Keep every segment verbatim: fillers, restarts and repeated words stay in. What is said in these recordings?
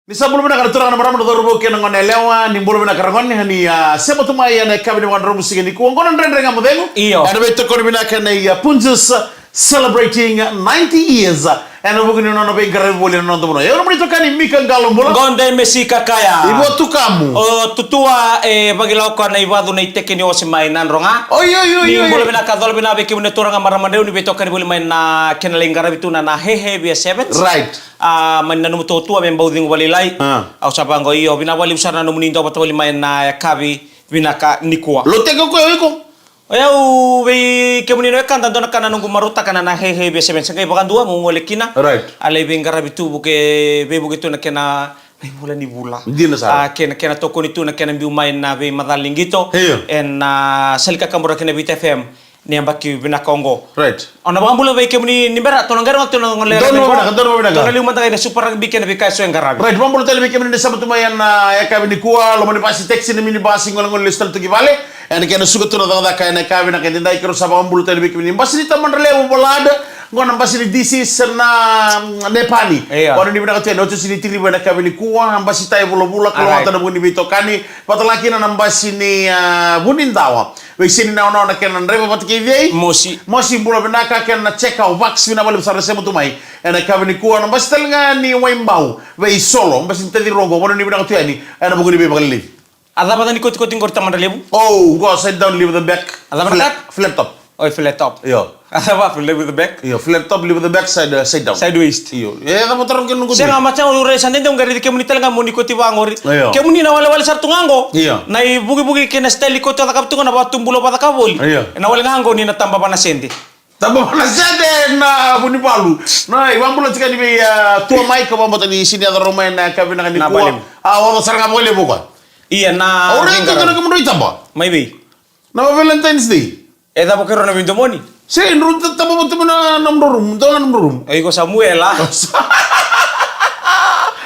Ni sa bula vinaka na turaga, na marama, na cauravou kei na gone yalewa, ni bula vinaka ragone, ni a sema tu mai ena yakavi ni vakadromu siga nikua. Oqo na Dredre Ga Mo Cegu. Io. Ena veitokoni vinaka nei a Punjas celebrating ninety years. Ena vuku ni nona veiqaravi voli ena noda vanua. Io, nomuni itokani Mika Qalo, bula. Qo Dei Mesika Kaya. I Vatukamu. O Tutua e Vagilauka na ivacu na iteki ni ose mai Nadroga. Oi, oi, oi, oi. Ni bula vinaka, cola vinaka vei kemuni na turaga, marama, drau ni veitokani voli mai na kena lai qaravi tu na, na Hehe Via Sevens. Right. A, mani nanuma tu o Tutua me bau cegu vakalailai. A. Au sa vaqo, io, vinaka vakalevu sara na nomuni dua vata voli mai na yakavi vinaka nikua. Loteka o koya o iko? O yau, vei kemuni na wekada, dua na ka na noqu marautaka na, na Hehe Via Sevens, sa qai vakadua meu gole kina. Right. A lai veiqaravi tu, vuke, veivuke tu na kena, na ivola ni vula. Dina sara. A, kena, kena tokoni tu na kena biu mai na veimacala ni qito. Io. Ena, a, sala ni kakabura kei na Viti F M. Ni yabaki vinaka oqo. Right. Au na vakabula vei kemuni ni bera, tou na qai rogoca tu na gole. Donu vinaka, donu vinaka. Tou na liu mada ga ina Super Rugby kei na veika eso e qaravi. Right, vakabula tale vei kemuni ni sema tu mai ena, a, yakavi nikua, loma ni basi, taxi, na minibus, golegole, lesu tale tu ki vale. Ena kena suka tu na cakacaka ena yakavi vinaka edaidai, keirau sa vakabula tale vei kemuni. Basi ni Tamadra Levu, Balada, qo na basi ni D C na, mm, Nepani. Io. Vanuinui vinaka tu yani, oti, oti ni tiriva ena yakavi nikua, basi tai vulavula, kalougata na vu ni veitokani, vata tale kina na basi ni, a, Vunidawa. Vei Seni Nawanawa na kena draiva vata kei Vei. Mosi. Mosi, bula vinaka, kei na Cheka o Vax, vinaka vakalevu sara na sema tu mai ena yakavi nikua. Na basi tale ga ni Waibau, vei Solo, basi ni Tacirogo, vanuinui vinaka tu yani ena vuku ni veivakalelevi. A cava na ikotikoti qori, Tamadra Levu? O, qo side down, leave the back. A cava na ka? Flat, flat top. Oi, flat top. Io. A cava, flat with the back? Io, flat top, leave the back side, uh, side down. Side waist. Io. E, cava taro ke noqu. Sega, ma sa ure sa dede, au qai raici kemuni tale ga mo ni koti vaqori. Io. Kemuni na walewale sara tu ga qo. Io. Na ivukivuki kei na style ni koti o cakava tu ga na vakatubula o vakacakava voli. Io. Na wale ga qo ni na taba va na sede. Taba va na sede na Vunivalu. Na, i vakabula tiko yani vei, a, Tua mai, ka vakabauta ni sini yaco rawa mai na yakavi vinaka nikua. Na vale. A, oca sara ga vakalevu koya. Ia na. Au raica tu na kemudrou itaba. Mai vei? Na Valentine's Day. E cava keirau na veidomoni? Se drau ta-, taba vata mai na nomudrau room, dua ga nomudrau room. E iko Samuela.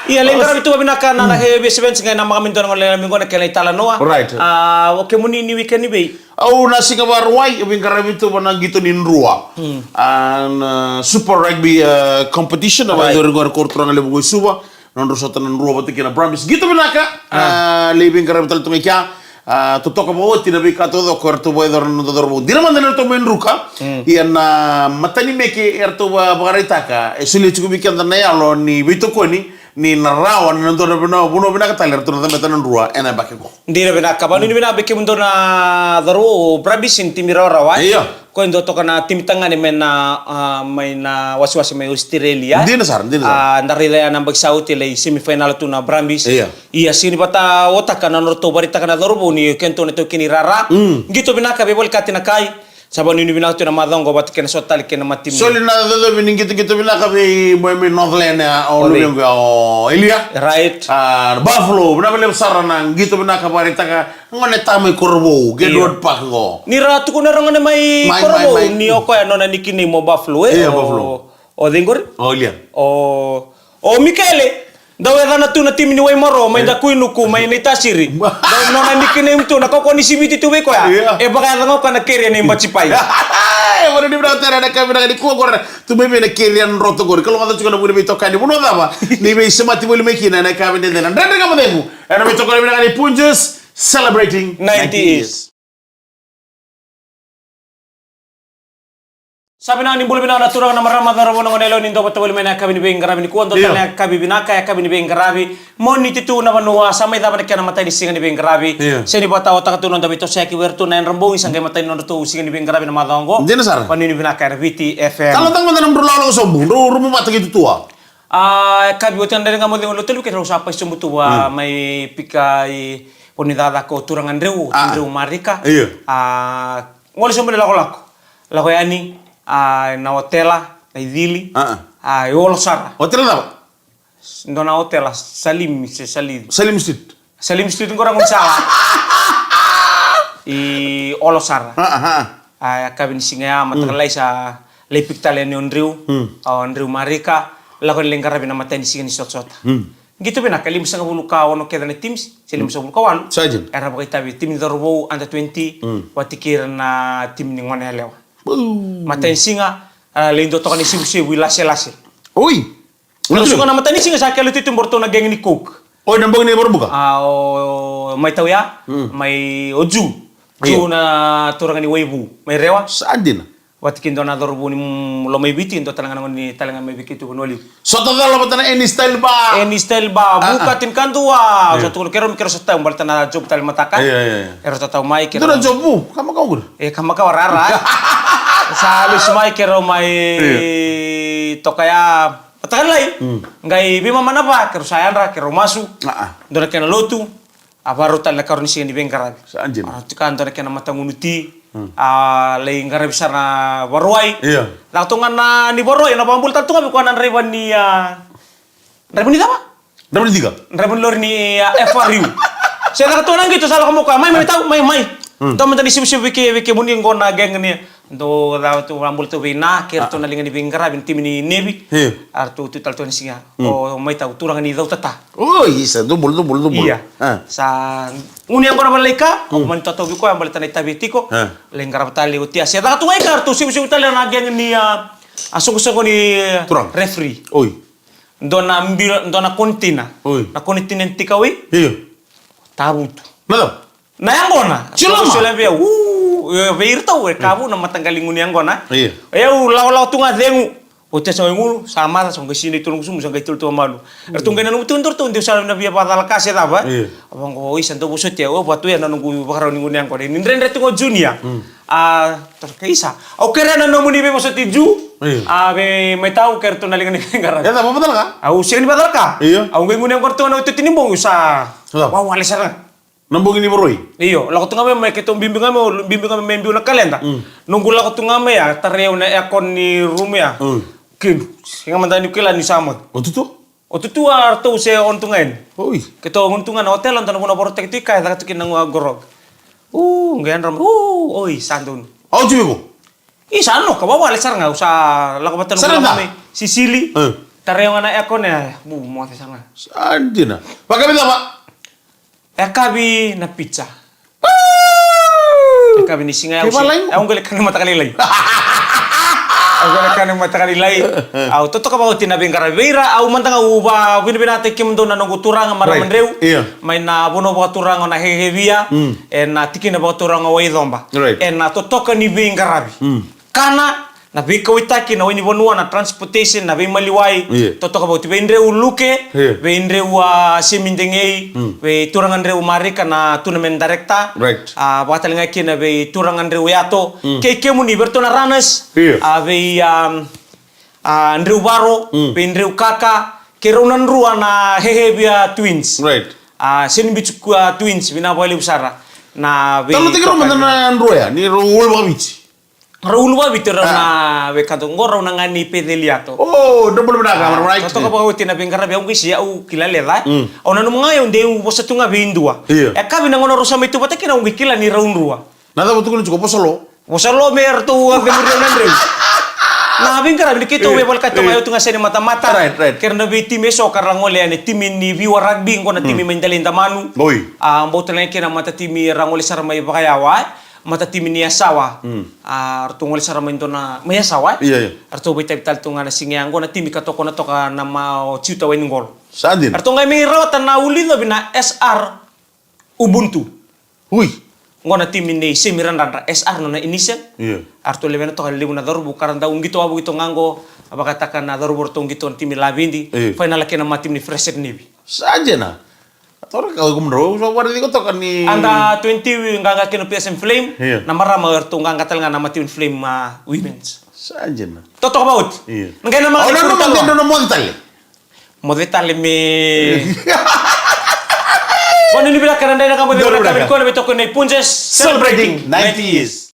Ia, lai qaravi tu vakavinaka na, na Hehe Via Sevens, qai namaka mai dua na gone lekaleka mai qo na kena italanoa. Right. A, o kemuni ni weekend i vei? Au na siga Vakarauwai, au veiqaravi tu va na qito ni Drua. Hmm. A, na Super Rugby, a, competition, a, right, vakayacori qo ena koro turaga levu qo i Suva. Nodrau sota na Drua vata kei na Brumbies. Qito vinaka, a, lai veiqaravi tale tu ga i kea. A, totoka vakaoti na veika taucoko eratou vakayacora na noda cauravou. Dina mada na nodratou mai druka. Mm. Ia na matanimeke eratou va-, vakaraitaka, e solia tiko vei keda na yalo ni veitokoni, ni na rawa ni na dua na vanua, vanua vinaka tale eratou na cabeta na Drua ena yabaki qo. Dina vinaka, vanuinui vinaka vei kemudou na cauravou, Brumbies ni timi rawarawa, e? Io. Ko e dua toka na timi tagane mai na, a, mai na wasewase mai Australia. Dina sara, dina sara. A, da raica ya na yabaki sa oti, lai semifinal tu na Brumbies. Io. Ia, sega ni vakaotaka na nodratou vakaraitaka na cauravou ni o kedatou na taukei ni rara. Mm. Qito vinaka, veivolekati na kai. Sa vanuinui vinaka tu na macawa qo vata kei na so tale kei na matanimeke. Soli na cocovi ni qitoqito vinaka vei, mai, mai Northland, a, o luvequ ya, o Elia. Right. A, Buffalo, vinaka vakalevu sara na qito vinaka vakaraitaka. Gone tama i Korovou, Gatewood Park qo. Ni ra tukuna ra gone mai Korovou, mai, mai, ni o koya nona nickname o Buffalo, e? Io, o Buffalo. O cei qori? O Lia. O, o Mikaele. Dau yacana tu na timi ni Waimaro, mai Dakuinuku, mai Naitasiri. Dau nona nickname tu, na kaukauwa ni siviti tu vei koya. Io. E vakayaca ga o koya na keria nei Bajipai. E, vanuinui vinaka tu yani ena yakavi vinaka nikua qori. Tu mai vei na keria droto qori. Kalougata tiko na vuli veitokani. Vanua cava ni veisemati voli mai kina ena yakavi edaidai. Dredre Ga Mo Cegu. Ena veitokoni vinaka ni Punjas, celebrating ninety years. Sa vinaka, ni bula vinaka na turaga, na marama, cauravou, na gone yalewa, ni dau vata voli mai na yakavi ni veiqaravi nikua. Dua tale na yakavi vinaka, yakavi ni veiqaravi. Moniti tu na vanua, sa mai cava na kena matai ni siga ni veiqaravi. Io. Sega ni vakataotaka tu na noda veitosoyaki vei iratou na Yadra Bogi, sa qai matai ni nodratou siga ni veiqaravi na macawa oqo. Dina sara. Vanuinui vinaka ena Viti F M. Tala tale mada na nomudrau lakolako sobu, drau rumu vata kei Tutua. A, yakavi oti na Dredre Ga Mo Cegu, Lotu Levu, keirau sa pai sobu tu va, mm, mai pika i vanua ni cakacaka o turaga Dreu, a, Dreu Marika. Io. A, gole sobu na lakolako. Lako yani, a, na otela, na icili. A, a. A, e olo sara. Otela cava? Dua na otela, Salim, se Sali. Salim Street. Salim Street qo na gaunisala. E olo sara. A, a, a. A, yakavi ni siga ya, mataka lailai sa lai pika tale yani o Dreu, mm, o Dreu Marika, lako yani lai qaravi na matai ni siga ni sotasota. Mm. Qito vinaka, limasagavulu ka ono kece na teams, se limasagavulu ka walu. Sa dina. Era vakaitavi timi ni cauravou, under twenty, mm, vata kei ira na timi ni gone yalewa. Buu. Matai ni siga, a, lai dua toka na isevusevu i Laselase. Oi! Io. Sa suka na matanisiga sa kele tu tu o ratou na gang ni Coke. O ira na bogi ni Vakaraubuka? A, o mai tau ya, mai o Ju. Ju na turaga ni Waivu, mai Rewa. Sa dina. Vata kei dua na cauravou ni, mm, Lomaiviti, dua tale ga na gone tale ga mai vei keitou Vanua Levu. Sota cala vata na Any Style Bar. Any Style Bar, vuka tinikadua. Sa tukuna keirau, keirau sa tau baleta na job tale mataka. Io, io, io. Keirau sa tau mai, keirau. Dua na job vu, ka makawa qori. E, ka makawa rara. Sa lesu mai keirau mai toka ya. Mataka lailai. Qai veimama na va, keirau sa yadra, keirau masu. Dua na kena lotu. A varau tale na karua ni siga ni veiqaravi. Sa dina. A, tika dua na kena matagunu ti. A, lai qaravi sara na varuai. Io. Lako tu ga na ni varuai, na vakabula tale tu ga vei koya na draiva ni, a, draiva ni cava? Draiva ni dika. Draiva ni lori ni, a, F R U. Se lako tu ga na qito sa lako mai o koya, mai, mai tau, mai, mai. Dua mada ni sivusivu vei ke, vei kemuni qo na gang ni Dou cava tu, vakabula tu vei na, kei ratou na liga ni veiqaravi, na timi ni Navy. Io. A ratou tu tale tu na siga. O mai tau turaga ni Cautata. Oi, isa, dou bula, dou bula, dou bula. Ia. Sa gunu yaqona vakalailai ka, au mani totau vei koya, baleta na itavi e tiko. Lai qarava tale oti ya. Se caka tu ga i ka, ratou sivusivu tale na gang ni, a, a soqosoqo ni, e, referee. Oi. Dua na bi-, dua na container. Oi. Na container ni takeaway. Io. Tavutu. Na cava? Na yaqona. Siloma. Siloma vei au. U, e, vei iratou, e ka vu na mataqali gunu yaqona. Io. E au lakolako tu ga cegu. Oti ya sa gunu, sa maca, sa qai sinai tu na gusumu, sa qai tolu tu na malu. Eratou qai nanuma tu, dou ratou, deu sa na via vakacalaka se cava. Io. Au vaqo, oi, sa dou vosoti au, au vatu ya na noqu vakarau ni gunu yaqona. Ni dredre tu ga o Junior. A, toroka isa. Au kerea na nomuni veivosoti Ju. Io. A, vei mai tau, kerea tu na liga ni veiqaravi. E cava, vakacalaka? Au sega ni vakacalaka. Io. Au qai gunu yaqona tu ga na iotioti ni bogi, sa. Sa cava? Wawale sara ga. Na bogi ni varuai? Io, lako tu ga mai, mai keitou bibi ga mai, bibi ga mai, mai biu na kaleda. Noqu lako tu ga mai ya, tarai au na aircon ni room ya. Kidru, sega mada niu kila ni sa moce. O tutu? O tutu a ratou se on tu ga yani. Oi. Keitou gunu tu ga na hotel, dua na vanua vakarautaki tu i kea, e caka tu kina na grog. U, qai yadra mai, u, oi, sa donu. Au tu viko? I sa noka, wawale sara ga, au sa lako vata noqu lako mai, sisili. Tarai au ga na aircon ya, bu, moce sara ga. Sa dina. Vakavi cava? Yakavi na pizza. Yakavi ni siga ya, au qai lai kana mataka lailai. Au qai lai kana mataka lailai. Au totoka vakaoti na veiqaravi vei ira, au mada ga au vakavinavinakataki kemudou na noqu turaga, marama Dreu. Io. Mai na vanua vakaturaga na Hehevia. Ena tikina vakaturaga o Waicoba. Ena totoka ni veiqaravi. Kana, na veikauwaitaki, na wai ni vanua, na transportation, na veimaliwai, totoka vakaoti vei Dreu Luke, vei Dreu a Semi Degei, vei turaga Dreu Marika na tournament director, a, vakatalega kina vei turaga Dreu Yato, kei kemuni vei ratou na runners, a, vei, a, a, Dreu Varo, vei Dreu Kaka, kei rau na drua na Hehevia Twins. A, Seni Beach, a, Twins, vinaka vakalevu sara. Na vei. Talanoataki rau mada na drua ya, ni rau ulu vakaviti. Rau ulu vakaviti rau na veika tu qo, rau na gane i Peceli Yato. O, dou bula vinaka, marama. Totoka vakaoti na veiqaravi, au qai se au kila leca. Au nanuma ga au dei vosa tu ga vei dua. Io. Yakavi na gauna rau sa mai tu vata kina au qai kila ni rau drua. Na cava tukuni tiko, vosa lo? Vosa lo me ratou a cemuri au na Dreu. Na veiqaravi ni keitou veivolekati toka, au tu ga se ni matamata. Kei na veitimi eso ka ra gole yani, timi ni Viwa Rugby, qo na timi mai Dalaidamanu. A, bau tale ga kina matatimi ra gole sara mai Vakayawa, e. Matatimi ni Yasawa. A, ratou gole sara mai dua na, mai Yasawa, e? Io, io. Ratou veitavi tale tu ga na siga ya, qo na timi ka tokona toka na ma o Jiuta Wainiqolo. Sa dina. Ratou qai mai rawata na uluicovi na S R Ubuntu. Ui. Qo na timi nei Semi Radradra, S R nona initial. Io. A ratou lewena toka levu na cauravou ka ra dau qito wavoki toka ga qo, a vakataka na cauravou ratou qito na timi Lavidi. Io. Fainala kei na matatimi ni Fresher Navy. Sa dina. Tora ka kum ro, so wari diko toka ni. Under twenty qaqa kina P S M Flame. Io. Na marama eratou qaqa tale ga na matatimi Flame, a, Women's. Sa dina. Totoka vakaoti. Io. Na qai na maga ni kuru tale. Au nanuma qai dua na moce tale. Moce tale me. Vakanuinui vinaka na dai na ka moce vinaka vei koya na veitokoni nei Punjas. Celebrating ninety years.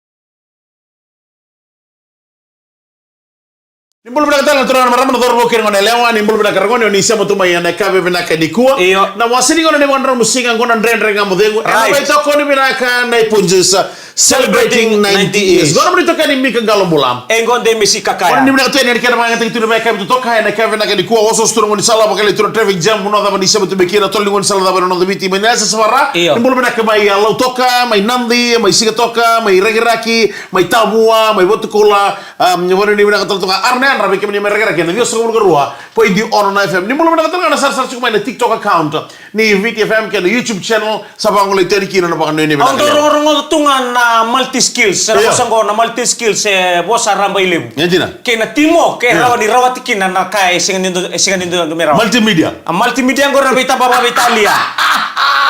Ni bula vinaka tale na turaga na marama na cauravou kei na gone yalewa, ni bula vinaka ragone, o ni sema tu mai ena yakavi vinaka nikua. Io. Na wase ni gauna ni vakadromu siga qo na Dredre Ga Mo Cegu. Ena veitokoni vinaka nei Punjas. Celebrating ninety years. Qo na mani toka ni Mika Qalobula. E qo de Misi Kakaya. Qo ni vinaka tu yani ena kena vakayagataki tu na veika vinaka toka ena kena vinaka nikua, osooso tu na gaunisala, vakalailai tu na traffic jam, vanua cava ni sema tu mai kina, tolo ni gaunisala cava ena noda Viti, mai Nasa, Savara. Io. Ni bula vinaka mai, a, Lautoka, mai Nadi, mai Sigatoka, mai Rakiraki, mai Tavua, mai Vatukoula, a, ni vanua ni vinaka tale toka, Arnai Yadra, vei kemuni mai Rakiraki, na ciwasagavulu ka rua poidi ono na F M. Ni bula vinaka tale ga na sarasara tiko mai na TikTok account ni Viti F M kei na YouTube channel, sa vagolei tu yani kina na vakanuinui vinaka. Au dau rogorogo tu ga na multi skills, se na vosa qo na multi skills, e vosa rabailevu. E dina. Kei na timo, ke rawa ni rawati kina na ka e sega ni dodonu, e sega ni dodonu me rawa. Multimedia. A multimedia qori na veitaba vakaveitalia.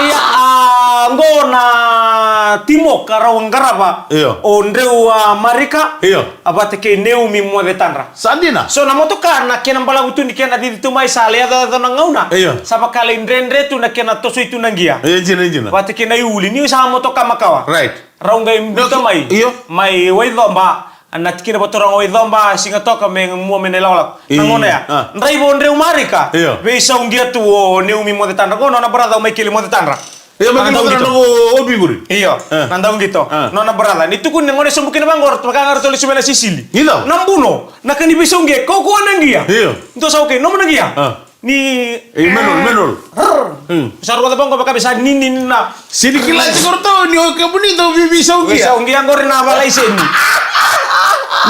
Ia, a, qo na timo ka rau qarava. Io. O Dreu, a, Marika. Io. A vata kei Neumi Mocetadra. Sa dina. So na motoka na kena balavu tu ni kena cici tu mai sa lai yacoyaco na gauna. Io. Sa vaka lai dredre tu na kena tosoi tu na qia. E dina, e dina. Vata kei na iuli ni sa motoka makawa. Right. Rau qai biuta mai. Io. Mai Waicoba. Na tikina vakaturaga Waicoba, Sigatoka me mua mai na ilakolako. Na gauna ya. A. Draiva o Dreu Marika. Io. Veisau qia tu o Neumi Mocetadra. Qo nona brother o Maikeli Mocetadra. Io, me kena dau qito. Io, na dau qito. Nona brother. Ni tukuni na gone sobu kina vaqo, ratou vaka ga ratou lesu mai na sisili. Ni dau. Na buno, na ka ni veisau qia, kaukaua na qia. Io. Dou sa okay, nomu na qia. Ni. E, manual, manual. Sa rogoca vaqo, vaka me sa nini na. Sini kila tiko ratou, ni o kemuni dau veiveisau qia. Veisau qia qori na valaiseni.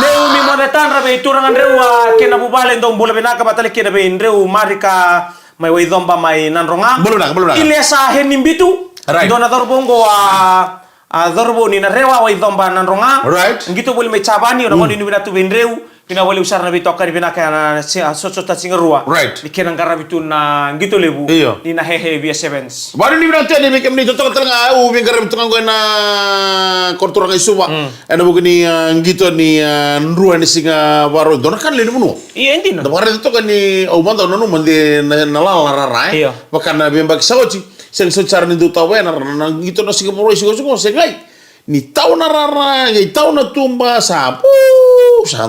Neumi Mocetadra vei turaga Dreu, a, kei na vuvale, dou bula vinaka vata tale kina vei Dreu Marika. Mai Waicoba, mai Nadroga. Bula vinaka, bula vinaka. Ilesa Heni Bitu. Right. Dua na cauravou qo a, a cauravou ni Narewa, Waicoba, Nadroga. Right. Qito voli mai Japani, o na gone ni vinatu vei Dreu. Vinaka vakalevu sara na veitokani vinaka ya na si-, a, sotsota Sigarua. Right. Ni kena qaravi tu na qito levu. Io. Ni na hehe via sevens. Vani ni vinaka tu yani vei kemuni totoka tale ga, au veiqaravi tu ga qo ena koroturaga i Suva. Mm. Ena vuku ni, a, qito ni, a, drua ni siga Vakarauwai. Dua na ka na lewe ni vanua. Io, e dina. Da vakaraica toka ni au mada au nanuma de na, na lala rara, e? Io. Vaka na veiyabaki sa oti, sega soti sara ni dau tau vaya na, na, na qito na siga Vakarauwai, siga, siga, segai. Ni tau na rara, qai tau na tuba, sa, pu, sa,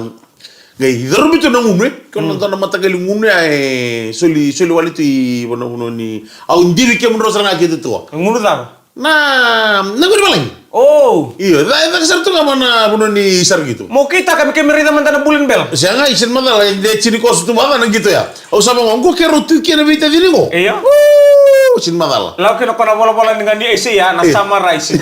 qai carubi tu na gunu, e? Ko na dua na mataqali gunu ya, e, soli, soli wale tu i vanua, vanua ni, au divi kemudrau sara ga kece tu. Gunu cava? Na, na gunu valagi. O. Io, ca, caka sara tu ga mai na vanua ni sara qito. Mo kitaka me keimami raica mada na bula ni bela. Sega, i sini macala, e de tini koso tu mada na qito ya. Au sa vaqo, qo keirau tu kina veitacini qo. Io. O, sini macala. Lau kina ko na volavola ni ga ni Aisea, na summarize.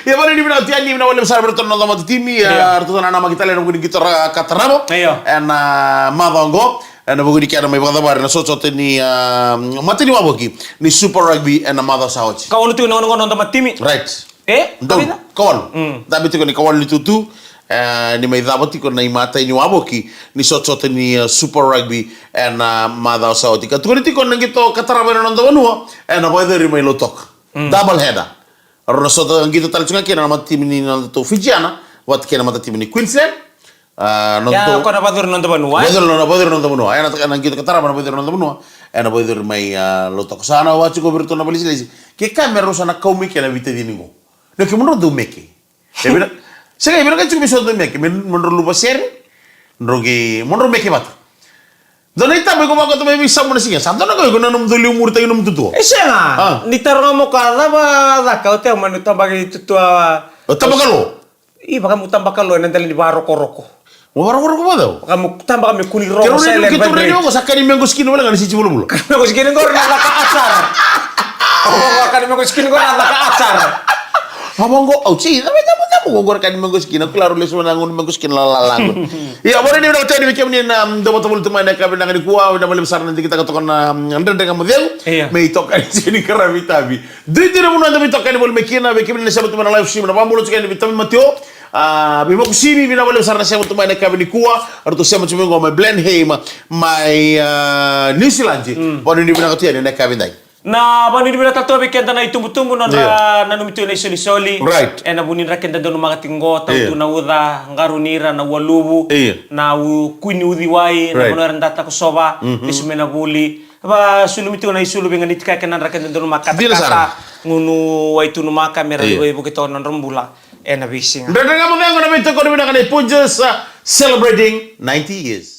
Ia, vani ni vinaka tu yani, vinaka vakalevu sara vei ratou na noda matatimi, ia, ratou na namaki tale na vuku ni qito ra ka tarava. Io. Ena macawa qo. Ena vuku ni kena mai vakacavari na sotasota ni, a, matai ni wavoki ni Super Rugby ena macawa sa oti. Ka ono tiko na gauna qo na noda matatimi. Right. E? Donu. Ka walu. Mm. Dabe tiko ni ka walu ni tutu. E, ni mai cava tiko na imatai ni wavoki ni sotasota ni, a, Super Rugby ena macawa sa oti. Ka tukuni tiko na qito ka tarava ena noda vanua, ena vakayacori mai Lautoka. Mm. Double header. Rau na sota qito tale tiko ga kina na matatimi ni nodatou Fijiana vata kei na matatimi ni Queensland. A, nodatou. Ia, ko na vakayacori na noda vanua, e? Vakayacori na, vakayacori na noda vanua. Ena, ena qito ka tarava na vakayacori na noda vanua. Ena vakayacori mai, a, Lautoka. Sa na wati ko vei ratou na vakailesilesi. Ke ka me rau sa na kau mai kina veitacini qo. Na kemudrau dau meke. E vina, sega, e vinaka tiko me so dau meke. Me, mo drau luva sere. Drau qai, mo drau meke vata. Dua na itaba iko vakauta mai vei Samu na siga. Sa dua na ka iko na nomu dau liumuritaki nomu tutua. E sega. A. Ni taro ga mo ka cava caka, o te au manu tabaki tutua. O tabaka lo. I vakamu tabaka lo ena dela ni vakarokoroko. Mo vakarokoroko vata o. Vakamu tabaka me kuni roko. Kero sele ni kito reni vako sa kani mengo sikini wale ga ni siti vulavula. Kani mengo sikini qori na caka acar. O, kani mengo sikini qori na caka acar. Vavo qo, au, si, cava, cava, cava, qo qori kani mengo sikini, kila rau lesu na gunu mengo sikini la, la, la, qo. Ia, vore ni vinaka tani vei kemuni na, mm, dau vata voli tu mai na ka vinaka nikua, vinaka valevu sara na digitaka toka na, mm, Dredre Ga Mo Cegu. Ia. Me itokani tiko ni qaravi tavi. Duidui na vanua da veitokani voli mai kina, vei kemuni na sema tu mai na live stream, na vakabula tiko yani vei Tami Mateo. A, vei Makusimi, vinaka valevu sara na sema tu mai na ka nikua. Ratou sema tu mai qo mai Blenheim, mai, a, New Zealand. Mm. Vanu ni vinaka tu yani na ka vidai. Na vanu ni vinaka tu vei keda na itubutubu, nodra nanumi tu na isolisoli. Right. Ena vu ni dra keda donumaka tiko qo, tau tu na uca, qarauni ira na ualuvu, na u-, kui ni uciwai, na vanua era da takosova, lesu mai na vuli. Vasulumi tiko na isulu veiganiti ka kena dra keda donumaka katakata, gunu wai tunumaka, me ra veivuke toka na nodra bula ena veisiga. Dredre Ga Mo Cegu na veitokoni vinaka nei Punjas, celebrating ninety years.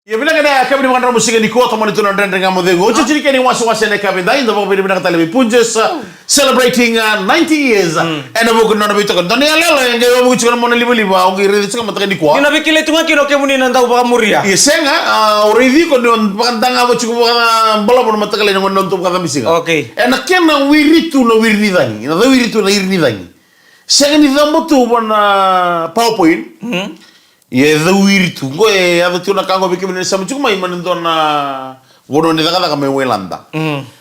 Ia vinaka na kemuni vakadra musika ni kua, tamani tu na Dredre Ga Mo Cegu. Otioti ni kena iwasewase ena yakavi edai, da vakavinavinaka tale vei Punjas, uh, celebrating, uh, ninety years, uh, ena vuku ni nona veitokoni. Dua na iyaloyalo e qai wavoki tiko na mona livaliva, au qai raica tiko mataka nikua. Ni na veikilai tu ga kina o kemuni na dau vakamuria. Ia sega, uh, au raici iko ni o vakadagava tiko vakabalavu na mataka lailai na gauna dau vakacabisiga. Okay. Ena kena wiri tu na wiri ni cagi, na cawiri tu na iri ni cagi. Sega ni cabo tu va na PowerPoint. Ia e cawiri tu. Qo e yaco tu na ka qo vei kemuni na sema tiko mai, mai na dua na vanua ni cakacaka mai Wailada.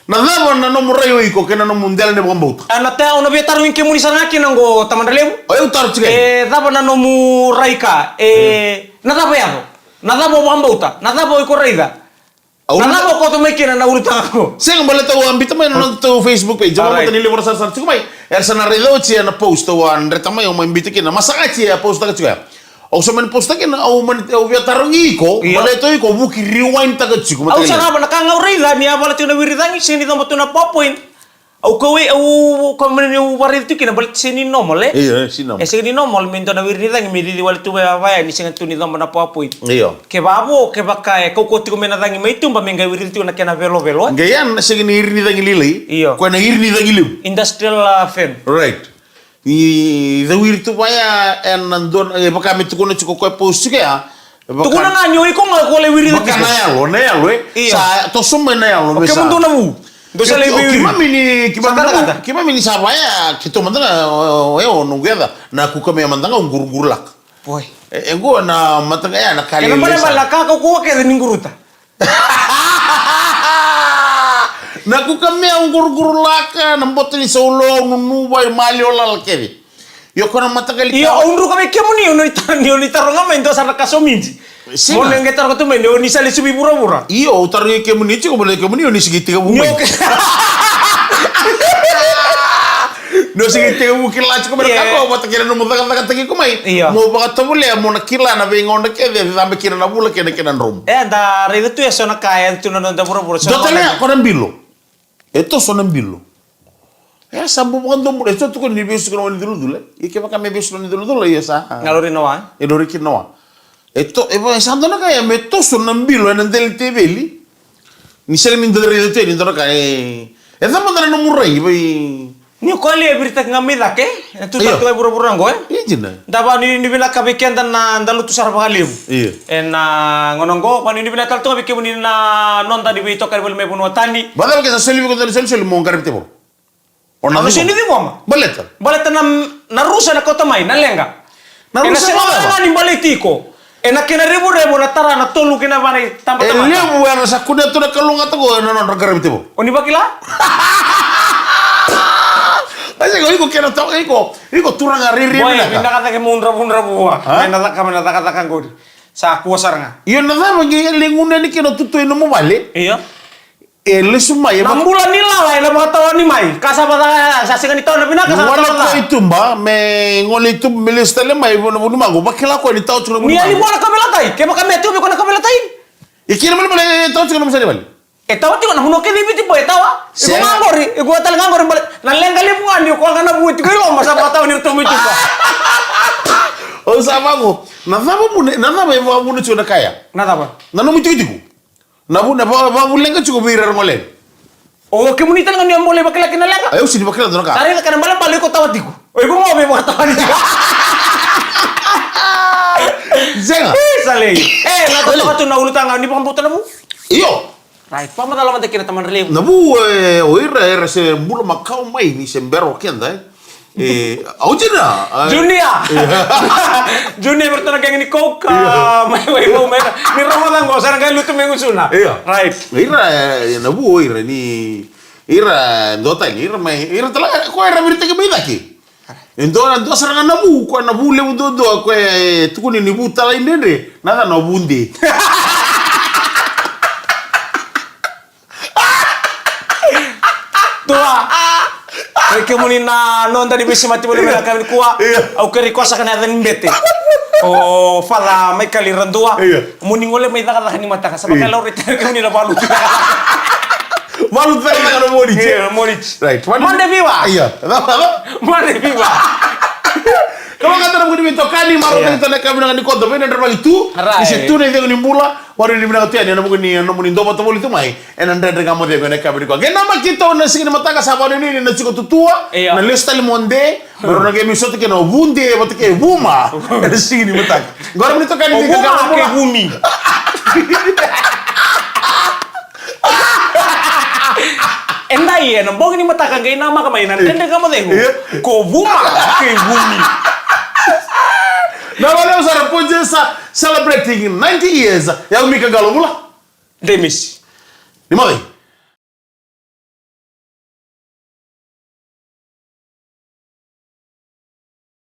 Na cava na nomu rai o iko kei na nomu dela ni vakabauta? A, na ta, au na via tarogi kemuni sara ga kina qo, tamada levu. O yau taro tiko. E cava na nomu rai ka? E, na cava e yaco? Na cava o vakabauta? Na cava o iko raica? Au na cava o koto mai kina na ulutaga qo? Sega, baleta au a biuta mai na nodatou Facebook page. Au a mata ni levu era sarasara tiko mai. Era sa na raica oti ena post au a dreta mai, au mai biuta kina. Masakati e a post-taka tiko ya. Au sa mani post-taka kina, au mani, au via tarogi iko. Io. Baleta o iko vuki rewind-taka tiko. Au sa cava na ka ga au raica ni a vala tiko na wiri cagi, sega ni coba tu na PowerPoint. Au kauwai, au, au kauwai mani au vakaraica tu kina, baleta sega ni normal, e? Io, e sega ni normal. E sega ni normal me dua na wiri ni cagi me cici wale tu vaya, vaya ni sega tu ni coba na PowerPoint. Io. Kevaka vo, kevaka e kaukauwa tiko mai na cagi mai tuba me qai wiri tiko na kena velovelo, e? Qai ya na sega ni iri ni cagi lailai. Io. Koya na iri ni cagi levu. Industrial, uh, fan. Right. Ni cawiri tu vaya ena dua, e vaka me tukuna tiko koya e post tiko ya. Tukuna ga ni o iko ga ko lai wiri tiko. Vaka na yalo, na yalo, e? Io. Sa toso mai na yalo. O kemudou na vu. Dou sa lai vei wiri. Keimami ni, keimami ni sa vaya, keitou mada ga, o, o, o, noqu yaca, na kukamea mada ga au quruguru laka. Boy. E, e qo na mata ga ya na ka lelei sa. Kena balebale na ka kaukauwa kece ni quruta. Na kukamea au quruguru laka, na boto ni saulou, nunu, vei maliwa lala kece. Io, ko na mataqali. Io, ka au druka vei kemuni, o ni ta-, ni o ni taroga mai dua sara na ka somidi. Sega. Mo ni qai taroga tu mai ni o ni sa lesu vei vuravura. Io, au tarogi kemuni tiko, mo ni kemuni o ni sigi tekivu mai. Ni o sigi tekivu kila tiko mai na ka qo, vata kei na nomu cakacakataki iko mai. Io. Mo vakatovolea, mo na kila na veigauna kece e cabe kina na vula kei na kena dromu. E, da raica tu e so na ka e tu na noda vuravura. Dua tale ya, ko na bilo. E toso na bilo. E sa bau vakadomoni, e sa tukuni ni vesu na wai ni culacula. Ia kevaka me vesu na wai ni culacula, ia sa. Ga lori na wa. E lori kina na wa. E to, e va, e sa dua na ka ya me toso na bilo ena dela ni teveli. Ni sega ni dua raica tu ni dua na ka, e. E cava mada na nomu rai, vei. Ni o koya e viritaki ga mai cake, e tu tale tu ga e vuravura qo, e? Io, dina. Da vakanuinui vinaka vei keda na da lutu sara vakalevu. Io. Ena gauna qo, vakanuinui vinaka tale tu ga vei kemuni na noda ni veitokani voli mai vanua tani. Vakacava ke sa soli vei iko dua na isolisoli mo qaravi tevoro? O na cava? Au na sega ni ciqoma. Baleta? Baleta na, na rusa na kauta mai, na leqa. Na rusa na cava? Ena sega ga ni baleti iko. Ena kena revurevu na tara na tolu kei na va na itabatamata. E levu era sa kunea tu na kalougata qo ena nodra qaravi tevoro. O ni vakila? Ai, iko, iko kena toka, iko, iko turaga rairai vinaka. Boy, vinaka cake meu dravudravua. A? Me na caka, me na cakacaka qori. Sa kua sara ga. Io, na cava qai lai gunu yani kina tutu ena nomu vale? Io. E lesu mai, e na bula ni lala, ena vakatawani mai. Ka sa vaka, sa sega ni tawana vinaka, sa vaka. Gole koya i tuba, me gole i tuba, me lesu tale mai, vua na vunimaqo, vakila koya ni tawa tiko na vunimaqo. Ni yali vua na kauveilatai, kevaka me tiko vei koya na kauveilatai. E kina malemale, e tawa tiko na nomu sere vale. E tawa tiko na vanua kece i Viti, boy, e tawa. Sega. Iko ga qori, iko tale ga qori, bale, na leqa levu ga ni o koya ga na vu e tiko i loma, sa vakatawa ni ratou mai tuba. Au sa vaqo, na cava vuna, na cava e vakavuna tiko na ka ya? Na cava? Na nomu tikotiko. Na vu, na va, vavuleqa tiko vei ira ra gole. O kemuni tale ga ni o bole vakila kina leqa. Ai, au sega ni vakila dua na ka. Sa raica ka na balebale iko tawa tiko. O iko mo vei vakatawa ni tiko. Sega. E, sa lei. E, na totoka tu na ulutaga ni vakabauta na vu. Io. Right. Vakamacala mada kina tamada levu. Na vu, e, o ira era se bula makawa mai ni se bera o keda, e. E, au dina, a. Junior. Junior, vei ratou na gang ni Coke, a, mai Waivau mai. Ni rogoca qo, sa na qai lutu mai gusuna. Io. Right. Ira, e, na vu o ira ni, ira, dua tani, ira mai, ira tale ga, ko era viritaki mai cake. E dua, dua sara ga na vu, ko na vu levu duadua, ko e tukuni ni vu talaidredre, na cava na vu de. Tua. Oi kemuni na noda ni veisemati voli mai na yakavi nikua. Io. Au kerei koya saka na yaca ni bete. O Father Michael Iradua. Io. Mo ni gole mai cakacaka ni mataka. Sa vaka e laurai tale kemuni na valuti. Valuti cakacaka na Moniti. Io, Moniti. Right. Monday fever. Io. Monday fever. Kalougata na vuku ni veitokani, marautaki tu na yakavi vinaka nikua, dau veidredrevaki tu. Right. Ni se tu na icegu ni bula, warai ni vinaka tu yani ena vuku ni nomuni dau vata voli tu mai ena Dredre Ga Mo Cegu ena yakavi nikua. Qai namaki keitou ena siga ni mataka, sa vakanuinui ni na tiko tutua, io, na lesu tale mo De, me rau na qai mai sota kei na Vude vata kei Vuma ena siga ni mataka. Qori moni tokani. O ni Vuma kei Vumi. Edai ena bogi ni mataka qai namaka mai na Dredre Ga Mo Cegu, io, ko Vuma kei Vumi. Na valeu sara, Pujesa celebrating ninety years. Yau Mika Qalo, bula. Demisi. Ni moce.